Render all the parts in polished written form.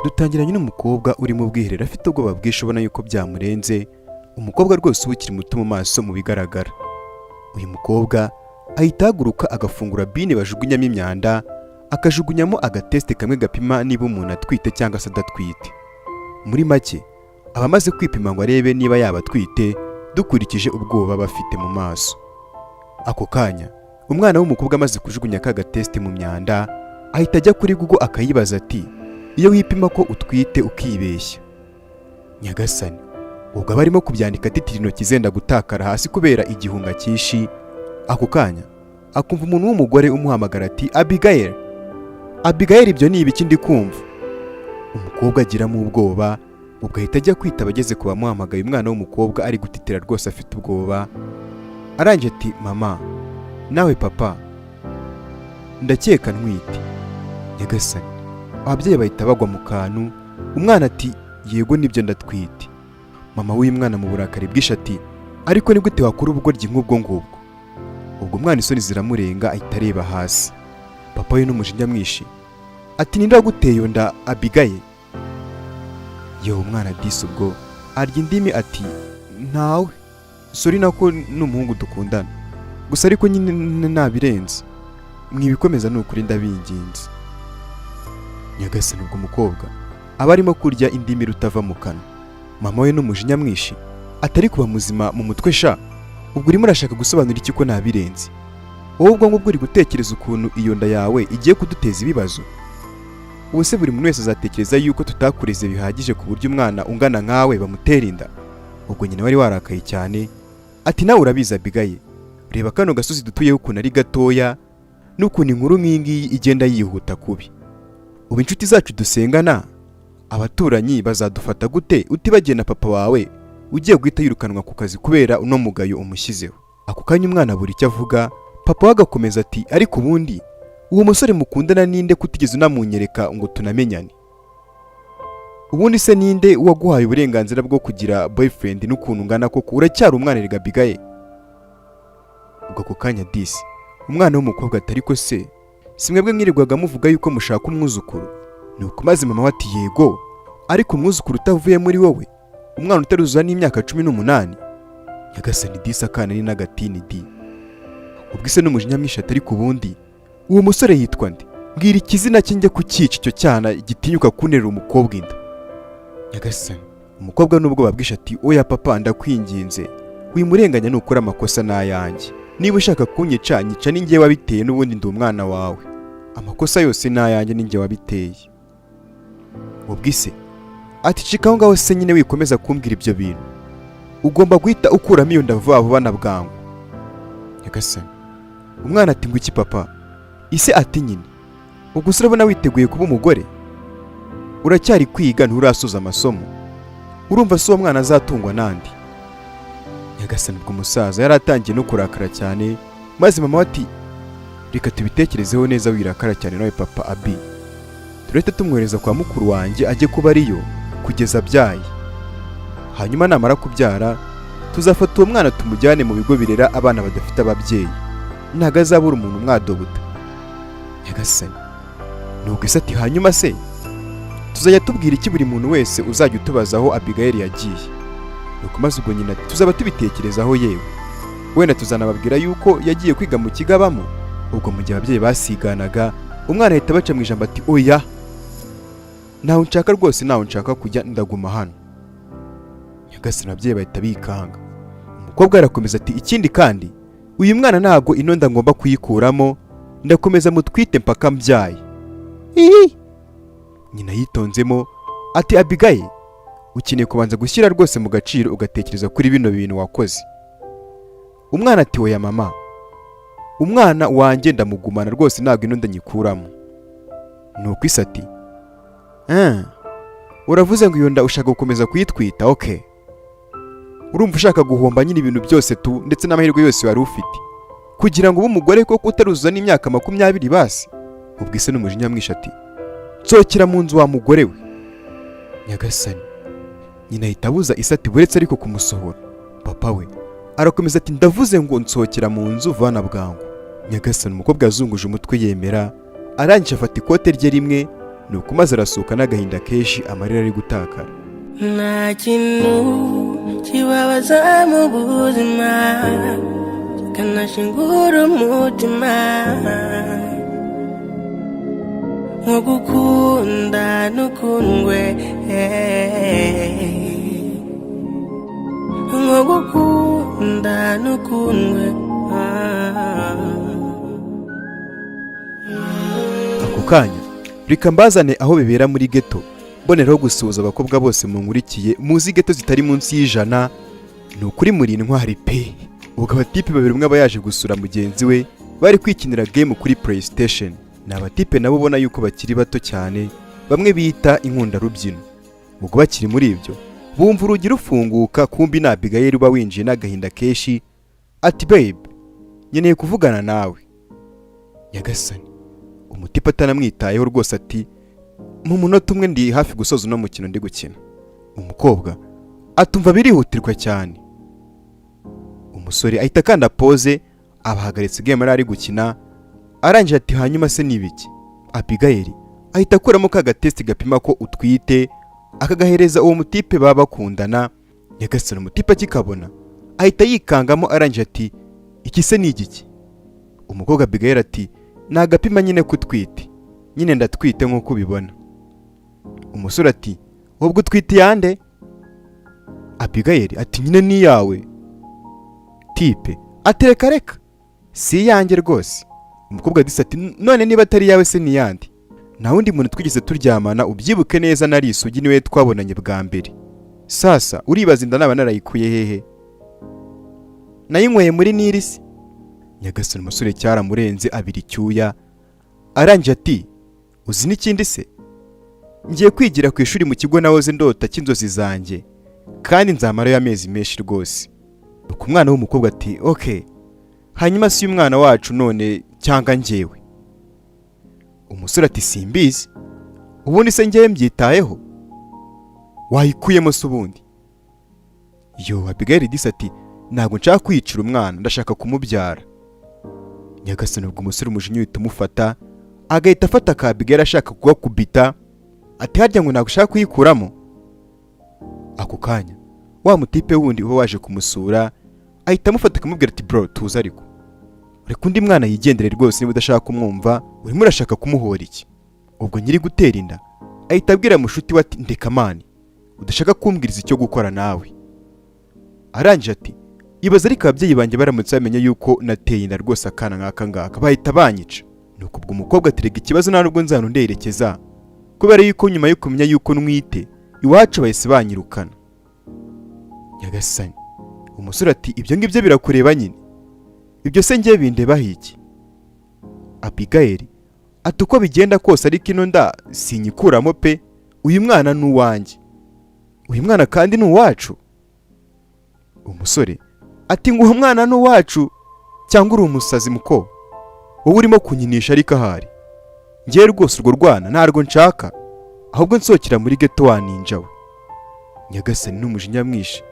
Dutangiranye n'umukobwa uri mu bwiherero afite ubwoba bwinshi, ubona yuko byamurenze. Umukobwa rwose uba ukiri muto mu maso mu bigaragara. Uyu mukobwa ahita ahaguruka agafungura bin bajugunyamo imyanda, akajugunyamo agatest kamwe gapima niba umuntu atwite cyangwa se adatwite. Muri make aba amaze kwipima ngo arebe niba yaba atwite, dukurikije ubwoba aba afite mu maso. Ako kanya umwana w'umukobwa amaze kujugunya ka gatest mu myanda, ahita ajya kuri Google akayibaza ati: "Iyo wipima ko utwite ukibeshya?" Nyagasani, ubwo aba arimo kubyandika atitira intoki zenda gutakara hasi kubera igihunga cyinshi. Ako kanya akumva umuntu w'umugore umuhamagara ati: "Abigail, Abigail, ibyo ni ibiki ndi kumva?" Umukobwa agiramo ubwoba, ubwo ahita ajya kwitaba. Ageze ku bamuhamagaye, umwana w'umukobwa ari gutitira rwose afite ubwoba. Arangije ati: "Mama, nawe papa, ndakeka ntwite." Nyagasani, ababyeyi bahita bagwa mu kantu. Umwana ati: "Yego, nibyo, ndatwite." Mama w'uyu mwana mu burakari bwinshi ati: "Ariko ni gute wakora ubugoryi nk'ubwo ngubwo?" Ubwo umwana isoni ziramurenga, ahita areba hasi. Papa we n'umujinya mwinshi ati: "Ninde waguteye iyo nda, Abigail?" Yewe, umwana disi ubwo arya indimi ati: "Ntawe, sorry, nako ni umuhungu dukundana gusa, ariko nyine nabirenze, mwibikomeza, ni ukuri ndabinginze." Nyagasani, ubwo umukobwa aba arimo kurya indimi rutava mu kanwa. Mama we n'umujinya mwinshi atari kuba muzima mu mutwe sha, ubwo urimo urashaka gusobanura iki ko nabirenze? Wowe ubwo ngubwo uri gutekereza ukuntu iyo nda yawe igiye kuduteza ibibazo? Ubu se buri muntu wese azatekereza yuko tutakureze bihagije ku buryo umwana ungana nkawe bamutera inda? Ubwo nyina wari warakaye cyane ati: "Nawe urabizi Abigail, reba kano gasozi dutuyeho ukuntu ari gatoya n'ukuntu inkuru nk'iyi ngiyi igenda yihuta kubi. Ubu inshuti zacu dusengana, abaturanyi bazadufata gute, utibagiye na papa wawe ugiye guhita yirukanwa ku kazi kubera uno mugayo umushyizeho?" Ako kanya umwana buri icyo avuga. Papa we agakomeza ati: "Ariko ubundi uwo musore mukundana ninde, kutigeze unamunyereka ngo tunamenyane? Ubundi se ninde waguhaye uburenganzira bwo kugira boyfriend n'ukuntu ungana koko? Uracyari umwana erega, Abigail." Ubwo ako kanya disi umwana w'umukobwa ati: "Ariko se si mwebwe mwirirwaga muvuga yuko mushaka umwuzukuru?" Nuko maze mama we ati: "Yego, ariko umwuzukuru utavuye muri wowe, umwana utaruzuza n'imyaka 18." Nyagasani, disi akana ni n'agatini di. Ubwo ise n'umujinya mwinshi ati: "Ariko ubundi uwo musore yitwa nde? Mbwira ikizina cye njye kucyica icyo cyana gitinyuka kunterera umukobwa inda." Nyagasani, umukobwa n'ubwoba bwinshi ati: "Oya papa, ndakwinginze, wimurenganya, nukora amakosa n'ayanjye. Niba ushaka kunyica, nyica, ni njye wabiteye, n'ubundi ndi umwana wawe, amakosa yose ni ayanjye, ni njye wabiteye." Ubwo ise ati: "Cika aho ngaho se nyine, wikomeza kumbwira ibyo bintu. Ugomba guhita ukuramo iyo nda vuba vuba na bwangu." Nyagasani, umwana ati: "Ngo iki, papa?" Ise ati: "Nyine ubwo se urabona witeguye kuba umugore? Uracyari kwiga, nturasoza amasomo. Urumva se uwo mwana azatungwa nandi?" Nyagasani, ubwo umusaza yari atangiye no kurakara cyane. Maze mama we ati: "Reka tubitekerezeho neza, wirakara cyane nawe papa Abi. Turahita tumwohereza kwa mukuru wanjye ajye kuba ariyo kugeza abyaye. Hanyuma namara kubyara tuzafata uwo mwana tumujyane mu bigo birera abana badafite ababyeyi. Ntabwo azabura umuntu umwadobuta." Nyagasani, nuko ise ati: "Hanyuma se tuzajya tubwira iki buri muntu wese uzajya utubaza aho Abigail yagiye?" Nuko maze ubwo nyina ati: "Tuzaba tubitekerezaho, yewe wenda tuzanababwira yuko yagiye kwiga mu kigo abamo." Ubwo mu gihe ababyeyi basiganaga, umwana ahita baca mu ijambo ati: "Oya, ntawe nshaka rwose, ntawe nshaka kujya, ndaguma hano." Nyagasani, ababyeyi bahita bikanga. Umukobwa arakomeza ati: "Ikindi kandi uyu mwana ntabwo ino nda ngomba kuyikuramo, ndakomeza mutwite mpaka mbyaye." Ihi! Nyina yitonzemo ati: "Abigail, ukeneye kubanza gushyira rwose mu gaciro, ugatekereza kuri bino bintu wakoze." Umwana ati: "Oya mama, umwana wanjye ndamugumana rwose, ntabwo ino ndanyikuramo." Nuko ise ati: "Ah, uravuze ngo iyo nda ushaka gukomeza kuyitwita? Okay, urumva ushaka guhomba nyine ibintu byose tu, ndetse n'amahirwe yose wari ufite kugira ngo ube umugore koko utaruzuza n'imyaka 20 basi." Ubwo ise n'umujinya mwinshi ati: "Nsohokera mu nzu wa mugore we." Nyagasani, nyina ahita abuza ise ati: "Buretse ariko kumusohora." Papa we arakomeza ati: "Ndavuze ngo nsohokera mu nzu vana bwangu." Nyagasani, umukobwa yazunguje umutwe yemera, arangije afata ikote rye rimwe. Nuko maze arasohoka n'agahinda kenshi, amarira ari gutakara. Nta kintu kibabaza mu buzima kikanashingura umutima nko gukunda n'ukundwe, nko gukunda n'ukundwe. Ako kanya reka mbazane aho bibera muri ghetto, mboneraho gusuhuza abakobwa bose munkurikiye muzi ghetto zitari munsi y'100. Ni ukuri muri intwari pe. Ubwo abatipe babiri, umwe aba yaje gusura mugenzi we, bari kwikinira game kuri PlayStation. Ni abatipe nabo ubona yuko bakiri bato cyane, bamwe bita inkundarubyino. Ubwo bakiri muri ibyo, bumva urugi rufunguka, kumbi ni Abigail uba winjiye n'agahinda kenshi, ati: "Babe, nkeneye kuvugana nawe." Nyagasani, umutipe atanamwitayeho rwose ati: "Mu munota umwe, ndi hafi gusoza uno mukino ndi gukina." Umukobwa atumva birihutirwa cyane. Umusore ahita akanda pause, abahagaritse game yari ari gukina. Arangije ati: "Hanyuma se ni ibiki?" Abigail ahita akuramo ka gatest gapima ko utwite, akagahereza uwo mutipe baba bakundana. Nyagasani, umutipe akikabona ahita yikangamo. Arangije ati: "Iki se ni igiki?" Umukobwa Abigail ati: "Ni agapima nyine ko utwite." "Nyine ndatwite nk'uko ubibona." Umusore ati: "Ubwo utwite iyande?" Abigail ati: "Nyine ni iyawe." Tipe ati: "Reka reka, si iyanjye rwose." Umukobwa disi ati: "None niba atari iyawe se ni iyande? Nta wundi muntu twigeze turyamana, ubyibuke neza, nari isugi, niwe twabonanye bwa mbere. Sasa uribaza inda naba narayikuye hehe? Nayinyweye muri Nili se?" Nyagasani, umusore cyaramurenze, abira icyuya. Arangije ati: "Uzi n'ikindi se? Ngiye kwigira ku ishuri mu kigo nahoze ndota cy'inzozi zanjye, kandi nzamarayo amezi menshi rwose." Nuko umwana w'umukobwa ati: "Ok, hanyuma si umwana wacu none cyangwa njyewe?" Umusore ati: "Simbizi, ubundi se njyewe mbyitayeho? Wayikuyemo se ubundi?" Yo, Abigail disi ati: "Ntabwo nshaka kwiyicira umwana, ndashaka kumubyara." Nyagasani, ubwo umusore umujinya uhita umufata, agahita afata ka Abigail ashaka kugakubita, ati: "Harya ngo ntabwo ushaka kuyikuramo?" Ako kanya wa mutipe wundi uba waje kumusura ahita amufata, akamubwira ati: "Bro, tuza ariko, reka undi mwana yigendere rwose. Niba udashaka kumwumva, urimo urashaka kumuhora iki?" Ubwo nyiri gutera inda ahita abwira mushuti we ati: "Ndeka man, udashaka kumbwiriza icyo gukora nawe." Arangije ati: "Ibaze ariko ababyeyi banjye baramutse bamenye yuko nateye inda rwose akana nk'aka ngaka, bahita banyica." Nuko ubwo umukobwa aterega ikibazo: "Nta nubwo nzana nderekeza, kubera yuko nyuma yo kumenya yuko ntwite, iwacu bahise banyirukana." Nyagasani, umusore ati: "Ibyo ngibyo birakureba nyine, ibyo se ngiye bindebaho iki?" Abigail ati: "Uko bigenda kose ariko ino nda sinyikuramo pe. Uyu mwana ni uwanjye, uyu mwana kandi ni uwacu." Umusore ati: "Ngo uwo mwana ni uwacu cyangwa uri umusazi muko? Wowe urimo kunyinisha ariko ahari ngewe rwose urwo rwana ntarwo nshaka, ahubwo nsohokera muri ghetto waninja we." Nyagasani, n'umujinya mwinshi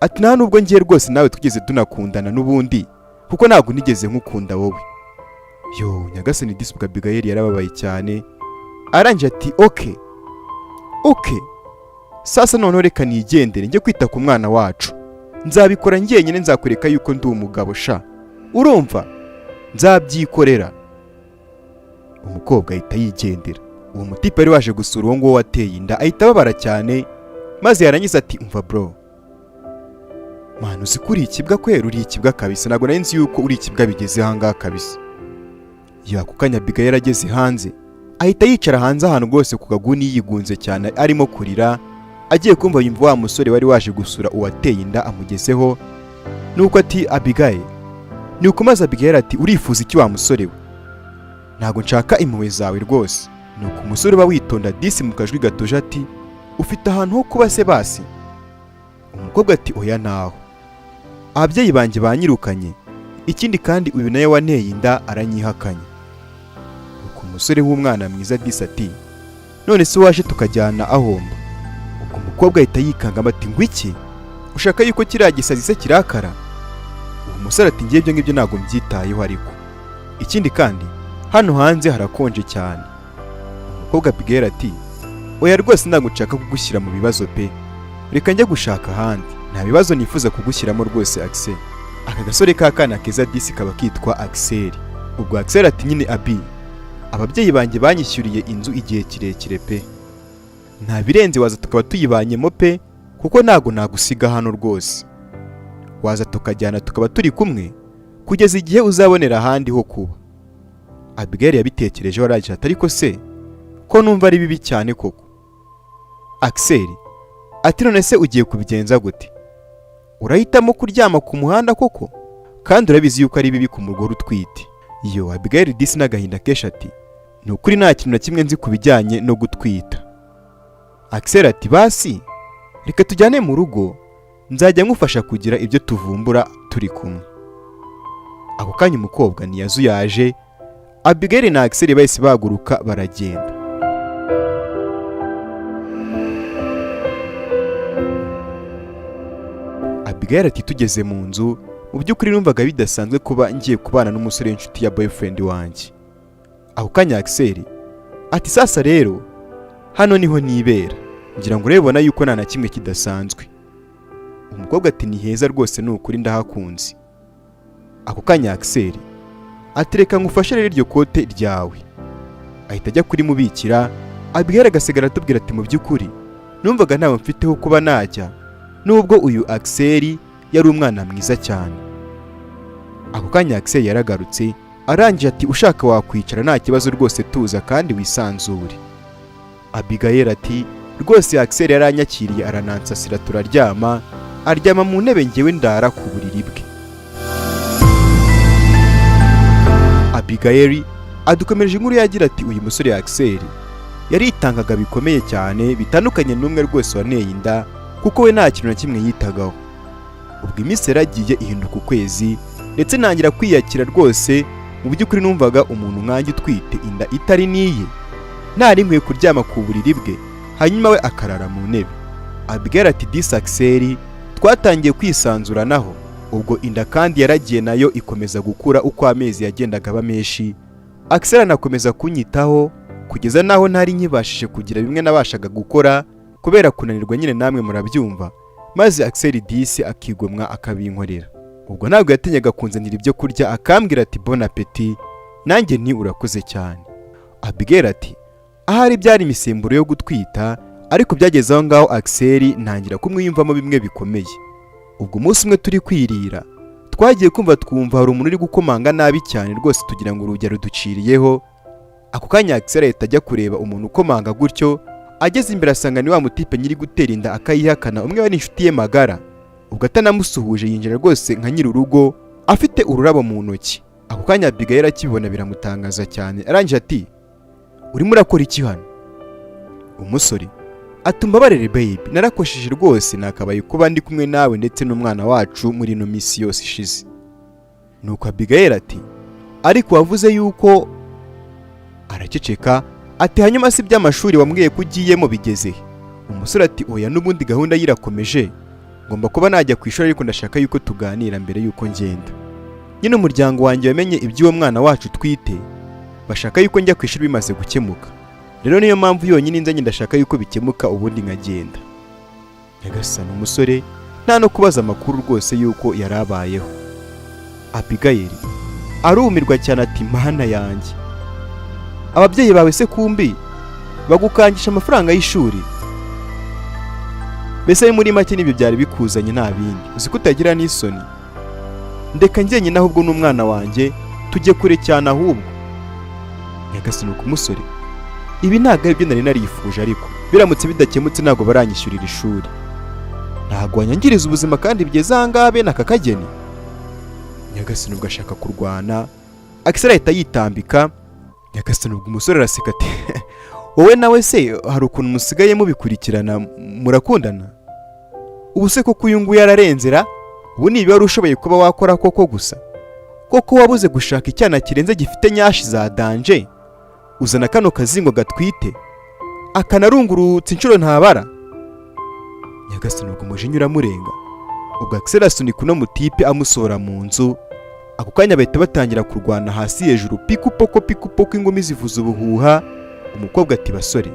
ati: "Nta nubwo ngiye rwose, nawe twigeze tunakundana n'ubundi, kuko ntabwo nigeze nkukunda wowe." Yo, nyagasani disi, ubwo Abigail yarababaye cyane. Arangije ati: Ok, sasa noneho reka nigendere njye kwita ku mwana wacu. Nzabikora njyenyine, nzakwereka yuko ndi umugabo sha, urumva, nzabyikorera." Umukobwa ahita yigendera. Uwo mutipe wari waje gusura uwo nguwo wateye inda ahita ababara cyane, maze yarangiza ati: "Umva bro man, uzi ko uri ikibwa kwera? Uri ikibwa kabisa, ntabwo nari nzi yuko uri ikibwa bigeze ahangaha kabisa." Ako kanya Abigail yarageze hanze, ahita yicara hanze ahantu rwose ku kaguni, yigunze cyane, arimo kurira. Agiye kumva yumva wa musore wari waje gusura uwateye inda amugezeho, nuko ati: "Abigail." Nuko maze Abigail ati: "Urifuza iki wa musore we? Ntabwo nshaka impuhwe zawe rwose." Nuko umusore uba witonda disi, mu kajwi gatuje ati: "Ufite ahantu ho kuba se basi?" Umukobwa ati: "Oya, ntaho, ababyeyi banjye banyirukanye, ikindi kandi uyu nawe wanteye inda aranyihakanye." Nuko umusore w'umwana mwiza disi ati: "None se waje tukajyana ahomba?" Ubwo umukobwa ahita yikangamo ati: "Ngo iki? Ushaka yuko kiriya gisazi se kirakara?" Uwo musore ati: "Ngiye ibyo ngibyo ntabwo mbyitayeho, ariko ikindi kandi hano hanze harakonje cyane." Umukobwa Umukobwa Abigail ati: "Oya rwose, ntabwo nshaka kugushyira mu bibazo pe, reka njye gushaka ahandi, nta bibazo nifuza kugushyiramo rwose, Axel." Aka gasore k'akana keza disi kaba kitwa Axel. Ubwo Axel ati: "Nyine Abi, ababyeyi banjye banyishyuriye inzu igihe kirekire pe, nta birenze, waza tukaba tuyibanyemo pe, kuko ntago nagusiga hano rwose. Waza tukajyana tukaba turi kumwe kugeza igihe uzabonera ahandi ho kuba." Abigail yabitekerejeho, aragira ati: "Ariko se ko numva ari bibi cyane koko?" Axel ati: "None se ugiye kubigenza gute? Urahitamo kuryama ku muhanda koko, kandi urabizi yuko ari bibi ku mugore utwite?" Yo, Abigail disi n'agahinda kenshi ati: "Ni ukuri nta kintu na kimwe nzi ku bijyanye no gutwita." Axel ati: "Basi reka tujyane mu rugo, nzajya ngufasha kugira ibyo tuvumbura turi kumwe." Ako kanya umukobwa ntiyazuyaje, Abigail na Axel bahise bahaguruka baragenda. Abigail ati: "Tugeze mu nzu, mu by'ukuri numvaga bidasanzwe kuba ngiye kubana n'umusore w'inshuti ya boyfriend wanjye." Ako kanya Axel ati: "Sasa rero hano niho nibera, ngira ngo urabibona yuko nta na kimwe kidasanzwe." Umukobwa ati: "Ni heza rwose, ni ukuri ndahakunze." Ako kanya Axel ati: "Reka ngufashe rero iryo kote ryawe." Ahita ajya kurimubikira. Abigail agasigara atubwira ati: "Mu by'ukuri numvaga ntawe mfiteho kuba najya, nubwo uyu Axel yari umwana mwiza cyane." Ako kanya Axel yaragarutse, arangije ati: "Ushaka wakwicara, nta kibazo rwose, tuza kandi wisanzure." Abigail ati: "Rwose Axel yaranyakiriye, aranansasira turaryama, aryama mu ntebe, ngewe ndara ku buriri bwe." Abigail adukomereje inkuru yagira ati: "Uyu musore Axel yaritangaga bikomeye cyane, bitandukanye n'umwe rwose waneye inda, kuko we nta kintu na kimwe yitagaho. Ubwo iminsi yaragiye ihinduka ukwezi, ndetse ntangira kwiyakira rwose. Mu by'ukuri numvaga umuntu nkanjye utwite inda itari n'iye ntari nkwiye kuryama ku buriri bwe, hanyuma we akarara mu ntebe." Abigail ati: "Disi Axel twatangiye kwisanzuranaho. Ubwo inda kandi yaragiye nayo ikomeza gukura uko amezi yagendaga aba menshi. Axel anakomeza kunyitaho kugeza n'aho ntari nkibashije kugira bimwe nabashaga gukora kubera kunanirwa nyine, namwe murabyumva, maze Axel disi akigomwa akabinkorera. Ubwo ntabwo yatinyaga kunzanira ibyo kurya, akambwira ati 'Bon appétit', nanjye nti 'Urakoze cyane.'" Abigail ati: "Ahari byari imisemburo yo gutwita, ariko byageze aho ngaho Axel ntangira kumwiyumvamo bimwe bikomeye. Ubwo umunsi umwe turi kwirira, twagiye kumva twumva hari umuntu uri gukomanga nabi cyane rwose, tugira ngo urugi ruduciriyeho. Ako kanya Axel ahita ajya kureba umuntu ukomanga gutyo. Ageze imbere asanga ni wa mutipe nyiri gutera inda akayihakana, umwe wari inshuti ye magara. Ubwo atanamusuhuje, yinjira rwose nka nyiri urugo afite ururabo mu ntoki. Ako kanya Abigail akibona biramutangaza cyane, arangije ati: 'Urimo urakora iki hano?' Umusore ati: 'Umbabarire baby, narakosheje rwose, nakabaye kuba ndi kumwe nawe ndetse n'umwana wacu muri ino minsi yose ishize.' Nuko Abigail ati: 'Ariko wavuze yuko...' Araceceka ati: 'Hanyuma si iby'amashuri wambwiye ko ugiyemo bigeze he?' Umusore ati: 'Oya, n'ubundi gahunda ye irakomeje, ngomba kuba najya ku ishuri, ariko ndashaka yuko tuganira mbere yuko ngenda. Nyine umuryango wanjye wamenye iby'uwo mwana wacu twite, bashaka yuko njya ku ishuri bimaze gukemuka. Rero niyo mpamvu yonyine nzanye, ndashaka yuko bikemuka ubundi nkagenda.' Nyagasani, umusore nta no kubaza amakuru rwose yuko yari abayeho. Abigail arumirwa cyane ati: 'Mana yanjye, ababyeyi bawe se kumbi bagukangisha amafaranga y'ishuri? Mbese muri make n'ibyo byari bikuzanye, nta bindi? Uzi ko utagira n'isoni? Ndeka njyenyine ahubwo n'umwana wanjye tujye kure cyane ahubwo.' Nyagasani, ku musore, ibi ntabwo aribyo nari narifuje, ariko biramutse bidakemutse ntabwo baranyishyurira ishuri, ntabwo wanyangiriza ubuzima kandi bigeze aha ngaha bene aka kageni." Nyagasani, ubwo ashaka kurwana, Axel ahita yitambika. Nyagasani, ubwo umusore araseka ati: "Wowe nawe se hari ukuntu musigaye mubikurikirana, murakundana? Ubu se koko uyu nguyu ararenzera? Ubu niba wari ushoboye kuba wakora koko gusa koko, wabuze gushaka icyana kirenze gifite nyashi za danger, uzana kano kazingo gatwite akanarungurutse inshuro ntabara." Nyagasani, ubwo umujinya uramurenga. Ubwo Axel asunika uno mutipe amusohora mu nzu. Ako kanya bahita batangira kurwana hasi hejuru, pikupoko pikupoko, ingumi zivuza ubuhuha. Umukobwa ati: "Basore,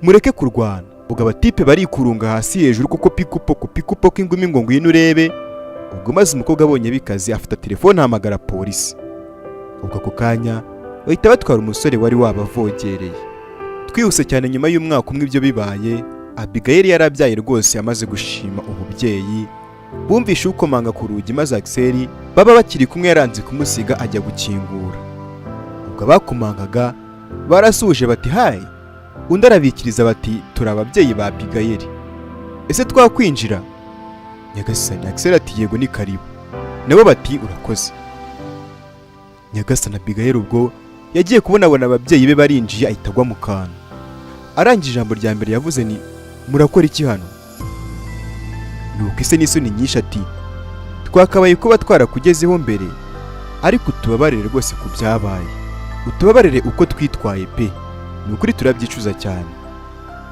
mureke kurwana." Ubwo abatipe barikurunga hasi hejuru kuko pikupoko pikupoko, ingumi ngo ngwino urebe. Ubwo maze umukobwa abonye bikaze, afata telefone ahamagara polisi. Ubwo ako kanya bahita batwara umusore wari wabavogereye. Twihuse cyane, nyuma y'umwaka umwe ibyo bibaye, Abigail yarabyaye rwose, amaze gushima ububyeyi. Bumvishe ukomanga ku rugi, maze Axel baba bakiri kumwe yaranze kumusiga ajya gukingura. Ubwo abakomangaga barasuhuje bati: "Hi." Undi arabikiriza bati: "Turi ababyeyi ba Abigail, ese twakwinjira?" Nyagasani, Axel ati: "Yego, ni karibu." Nabo bati: "Urakoze." Nyagasani, Abigail ubwo yagiye kubonabona ababyeyi be barinjiye, ahita agwa mu kantu. Arangije, ijambo rya mbere yavuze ni: "Murakora iki hano?" Nuko ise n'isoni nyinshi ati: "Twakabaye kuba twarakugezeho mbere, ariko utubabarire rwose ku byabaye, utubabarire uko twitwaye pe, ni ukuri turabyicuza cyane,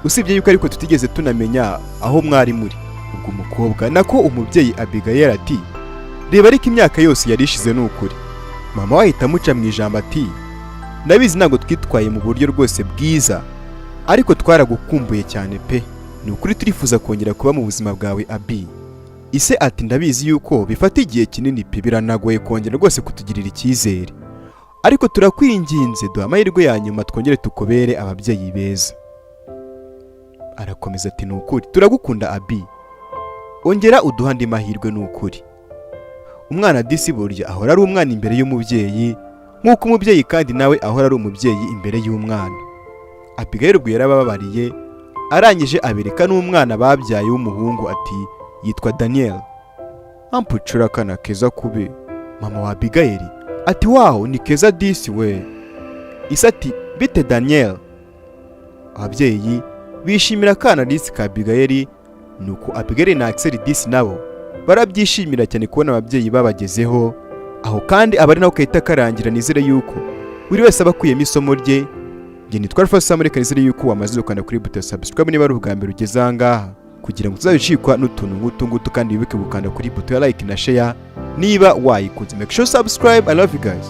usibye yuko ariko tutigeze tunamenya aho mwari muri." Ubwo umukobwa, nako umubyeyi Abigail ati: "Reba ariko imyaka yose yari ishize, ni ukuri." Mama we ahita amuca mu ijambo ati: "Ndabizi, ntabwo twitwaye mu buryo rwose bwiza, ariko twaragukumbuye cyane pe, ni ukuri turifuza kongera kuba mu buzima bwawe, Abi." Ise ati: "Ndabizi yuko bifata igihe kinini pe, biranagoye kongera rwose kutugirira icyizere, ariko turakwinginze duha amahirwe ya nyuma twongere tukubere ababyeyi beza." Arakomeza ati: "Ni ukuri turagukunda Abi, ongera uduha andi mahirwe, ni ukuri." Umwana disi burya ahora ari umwana imbere y'umubyeyi, nk'uko umubyeyi kandi nawe ahora ari umubyeyi imbere y'umwana. Abigail ubwo yarabababariye, arangije abereka n'umwana babyaye w'umuhungu, ati: "Yitwa Daniel." Ampucura akana keza kube. Mama wa Abigail ati: "Wow, ni keza disi we." Isa ati: "Bite Daniel?" Ababyeyi bishimira akana disi ka Abigail. Nuko Abigail na Axel disi nabo barabyishimira cyane kubona ababyeyi babagezeho. Aho kandi aba ari naho gahita karangira. Nizere yuko buri wese aba akuyemo isomo rye. Njye nitwa Alpha Sam. Reka nizere yuko wamaze gukanda kuri buto ya subscribe niba ari ubwa mbere ugeze aha ngaha, kugira ngo tuzabicikwa n'utuntu nk'utu ngutu, kandi wibuke gukanda kuri buto ya like na share niba wayikunze. Make sure subscribe. I love you guys.